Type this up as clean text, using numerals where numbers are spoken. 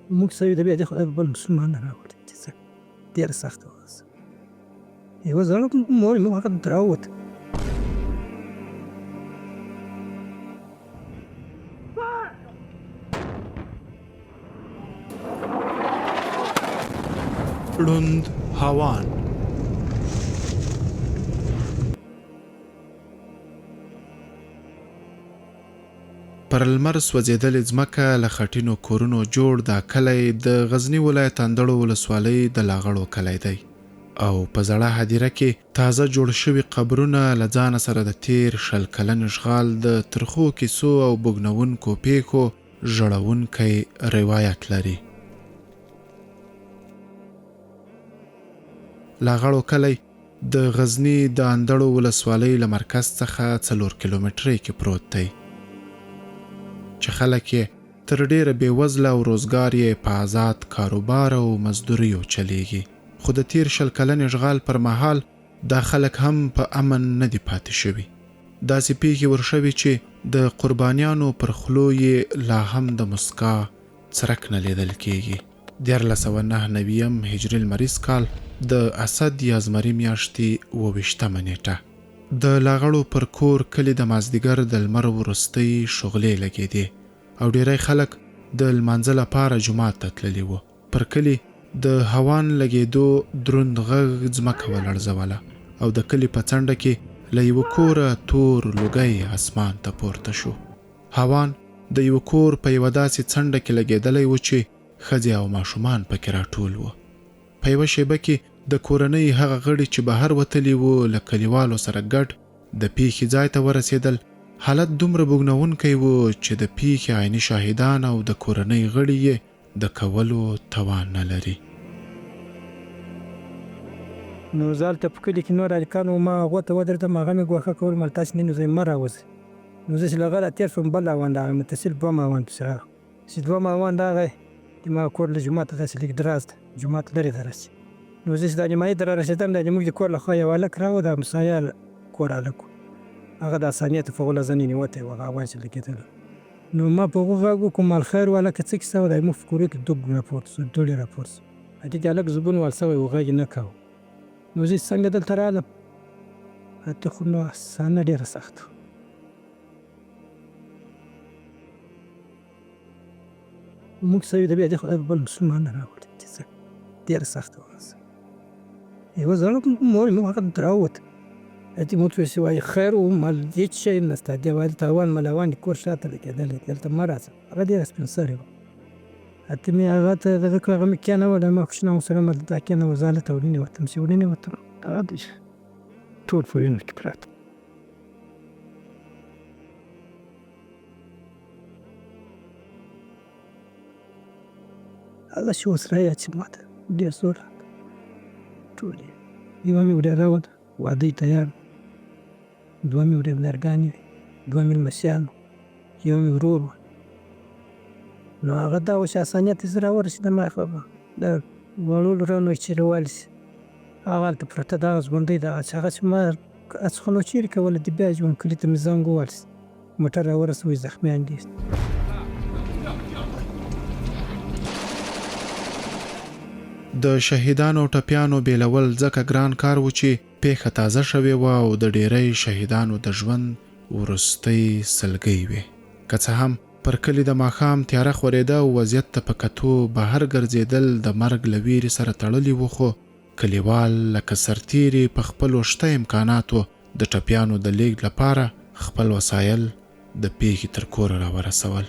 موږ سوي د بیا د خدای بل مسلمان نه راوړي چې څه ډېره سخته وه. یوه زړه مور مې هغه دراوت. ړوند هاوان. پر لمر سوځېدلې ځمکه له خټینو کورونو جوړ دا کلی د غزني ولایت اندړو ولسوالۍ د لاغړو کلی دی او په زړه هدیره کې تازه جوړ شوي قبرونه له ځانه سره د تېر 20 کلن اشغال د ترخو کیسو او بوږنوونکو پېښو ژړوونکی روایت لري. لاغړو کلی د غزني د اندړو ولسوالۍ له مرکز څخه 4 کیلومترۍ کې پروت دی، چې خلک یې تر ډېره بېوزله او روزګار یې په ازاد کاروبار او مزدوریو چلېږي. خو د تېر 20 کلن اشغال پر مهال دا خلک هم په امن نه دي پاتې شوي. داسې پېښې ورشوې چې د قربانیانو پر خولو یې لا هم د مسکا څرک نه لیدل کېږي. 1399 هجري لمریز کال د اسد یا زمري میاشتې 27مه نېټه د لاغړو پر کور کلي د مازدیګر د لمر وروستۍ شغلې لګېدې او ډېری خلک د لمانځه لپاره جومات ته تللي وو. پر کلي د هوان لګېدو دروند غږ ځمکه ولړزوله او د کلي په څنډه کې له یوه کوره تور لوګی اسمان ته پورته شو. هوان د یوه کور په یوه داسې څنډه کې لګېدلی و چې ښځې او ماشومان پکې راټول وو. په یوه شېبه کې د کورنۍ هغه غړي چې بهر وتلي وو له کلیوالو سره ګډ د پېښې ځای ته ورسېدل. حالت دومره بوږنوونکی و چې د پېښې عیني شاهدان او د کورنۍ غړي یې د کولو توان نه لري. نو زه هلته په کلي کې نور هلکان وو، ما هغو ته ودرېدم، هغه مې ګوښه کول، مال تاسې نن ځئ مه راوځئ. نو زه چې له هغه راتېر شوم، بل هاوان راغی، متصل دوهم هاوان پسې راغی. چې دوهم هاوان راغی، د ما کور له جوماته داسې لږ دراز ده، جومات لرې ده راسې. نو زه چې دا نیمایي ته رارسېدم، دا زموږ د کور له خوا یو هلک راووت، د همسایه کور هلک و، هغه د اسانیتو په غوله زنې نیوتی و، هغه هاوان چې لګېدلی و. نو ما په هغو غږ وکړو، مال خیر و هلکه څه کیسه وه، دا زموږ په کورو کې دوګ راپورته شو، دوړې راپورته شوې. ادي د هلک زبون وال شوی و، غږ یې نه کاوه. نو زه چې څنګه دلته رالم، راته خو نو صحنه ډېره سخته وه. موږ سوي د بیا د خدای بل مسلمان نه راوړي چې څه ډېره سخته وه. یوه زړه مور مې هغه دراوت، اتي مو څه وایي خیر و مال هېڅ شی نشته، دیوال تاوان ملاوان کور شاته لګېدلی، دلته مه راځه. هغه ډېره سپین سرې وه. اته مې هغه ته دغه کړه، هغه مې کېنوله، ما کوچنیانو سره مل دا کېنوه، زه هلته ورننوتم، چې ورننوتم هغه دی ټول په وینو کې پراته. هغه چې اوس راياد شي ماته ډېر زور راکړ. ټول یې یوه مې ورېره وه، واده یې تیار و، دوه مې ورېندارګانې وې، دوه مې لمسیان وو، یو مې ورور و. نو هغه دا و چې اسانیت ته زه راورسېدم، هغه د وړو لورانو چې روال شي، هغه هلته پرته ده، هغه ژوندۍ ده، چې هغه چې ما هڅه خو نو چېرې کوله، د بیا ژوند کلي ته مې زنګ ووهل شي، موټر راورسوئ، زخمیان دي. د شهیدانو او ټپیانو بېلول ځکه ګران کار و چې پېښه تازه شوې وه او د ډېری شهیدانو د ژوند وروستۍ سلګۍ وې. که څه هم پر کلي د ماښام تیاره خورېده او وضعیت ته په کتو بهر ګرځېدل د مرګ له وېرې سره تړلي وو، خو کلیوال لکه سرتېري په خپلو شته امکاناتو د ټپیانو د لېږد لپاره خپل وسایل د پېښې تر کوره راورسول.